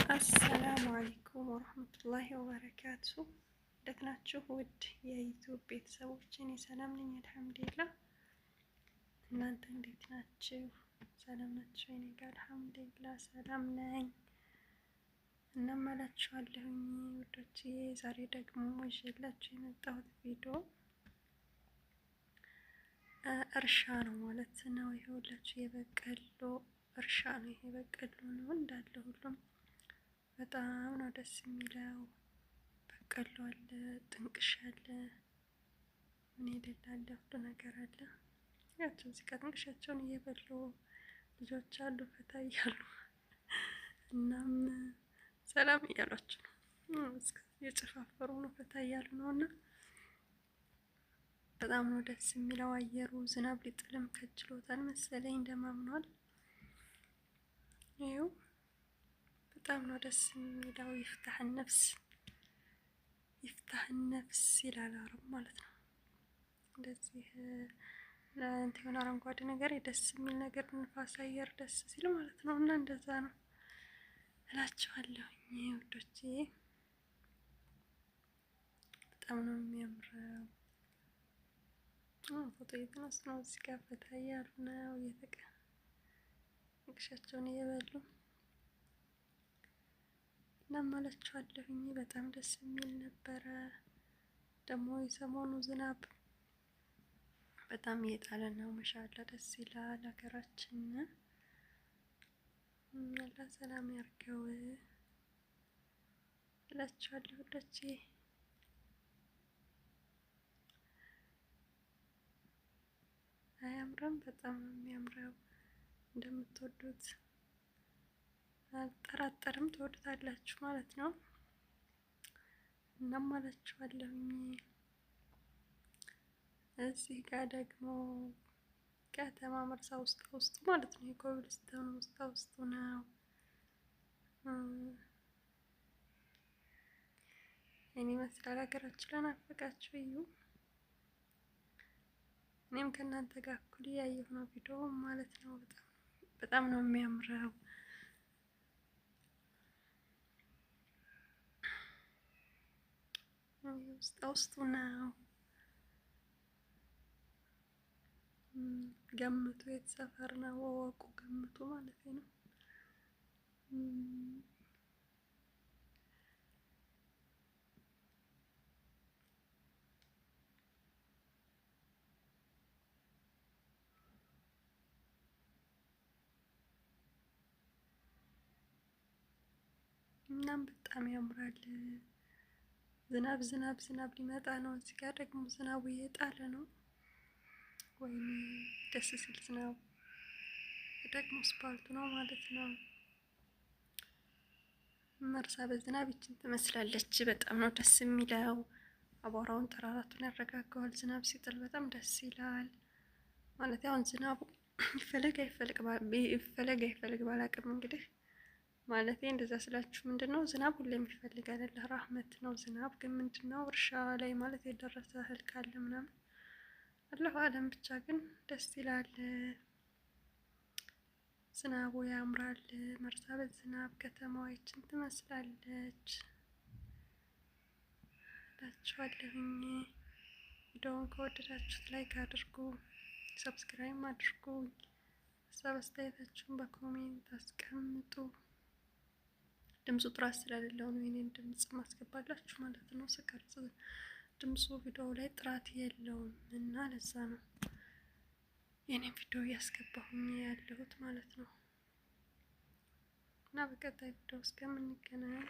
አሰላሙ አለይኩም ወረህመቱላሂ ወበረካቱ። እንዴት ናችሁ ውድ የዩቲዩብ ቤተሰቦች? እኔ ሰላም ነኝ አልሐምዱሊላህ። እናንተ እንዴት ናችሁ? ሰላም ናችሁ? እኔ ጋር አልሐምዱሊላህ ሰላም ነኝ። እናም አላችኋለሁኝ ውዶቼ፣ ዛሬ ደግሞ ይዤላችሁ የመጣሁት ቪዲዮ እርሻ ነው ማለት ነው። ይኸውላችሁ የበቀሎ እርሻ ነው። ይሄ በቀሎ ነው እንዳለ ሁሉም በጣም ነው ደስ የሚለው። በቀሎ አለ፣ ጥንቅሽ አለ፣ ምን የሌለ አለ፣ ሁሉ ነገር አለ። ያቸው እዚህ ጋር ጥንቅሻቸውን እየበሉ ልጆች አሉ ፈታ እያሉ እናም ሰላም እያሏቸው ነው፣ እየጨፋፈሩ ነው፣ ፈታ እያሉ ነው። እና በጣም ነው ደስ የሚለው አየሩ። ዝናብ ሊጥልም ከችሎታል መሰለኝ እንደማምኗል። ይኸው በጣም ነው ደስ የሚለው። ይፍታህ ነፍስ ይፍታህ ነፍስ ይላል አረብ ማለት ነው። እንደዚህ እንትን የሆነ አረንጓዴ ነገር ደስ የሚል ነገር ንፋስ አየር ደስ ሲል ማለት ነው። እና እንደዛ ነው እላችኋለሁኝ ውዶቼ። በጣም ነው የሚያምረው። ፎቶ እየተነሱ ነው። እዚህ ጋር ፈታ እያሉ ነው እየተቀ ንቅሻቸውን እየበሉ እናም አላችኋለሁኝ። በጣም ደስ የሚል ነበረ። ደግሞ የሰሞኑ ዝናብ በጣም እየጣለ ነው። ማሻአላ ደስ ይላል። ሀገራችን አላህ ሰላም ያርገው እላችኋለሁ ውዶቼ። አያምርም? በጣም ነው የሚያምረው። እንደምትወዱት አልጠራጠርም፣ ትወዱታላችሁ ማለት ነው። እናም አላችኋለሁኝ። እዚህ ጋር ደግሞ ከተማ መርሳ ውስጥ ውስጡ ማለት ነው። የኮብልስቶን ውስጥ ውስጡ ነው። እኔ ይመስላል ሀገራችሁ ለናፈቃችሁ እዩ። እኔም ከእናንተ ጋር እኩል እያየሁ ነው ቪዲዮ ማለት ነው። በጣም በጣም ነው የሚያምረው። ውስጥ ውስጡ ነው። ገምቱ፣ የት ሰፈር ነው ወወቁ፣ ገምቱ ማለት ነው። እናም በጣም ያምራል። ዝናብ ዝናብ ዝናብ ሊመጣ ነው። እዚህ ጋር ደግሞ ዝናቡ እየጣለ ነው። ወይኔ ደስ ሲል ዝናቡ ደግሞ አስፓልቱ ነው ማለት ነው። መርሳ በዝናብ ይችን ትመስላለች። በጣም ነው ደስ የሚለው። አቧራውን ተራራቱን ያረጋጋዋል። ዝናብ ሲጥል በጣም ደስ ይላል። ማለት አሁን ዝናቡ ይፈለግ አይፈለግ ይፈለግ አይፈለግ ባላቅም እንግዲህ ማለት እንደዛ ስላችሁ ምንድነው ዝናብ ሁሌም ይፈልግ አይደለ፣ ራህመት ነው ዝናብ። ግን ምንድነው እርሻ ላይ ማለት የደረሰ እህል ካለ ምናምን አላሁ አለም። ብቻ ግን ደስ ይላል። ዝናቡ ያምራል። መርሳ በዝናብ ከተማዋ ይችን ትመስላለች እላችኋለሁኝ። ቪዲዮውን ከወደዳችሁት like አድርጉ፣ subscribe አድርጉ፣ ሀሳብ አስተያየታችሁን በ comment አስቀምጡ። ድምፁ ጥራት ስለሌለው ነው የኔን ድምጽ ማስገባላችሁ ማለት ነው። ስቀርጽ ድምፁ ቪዲዮ ላይ ጥራት የለውም እና ለዛ ነው የኔን ቪዲዮ እያስገባሁኝ ያለሁት ማለት ነው። እና በቀጣይ ቪዲዮ እስከምንገናኝ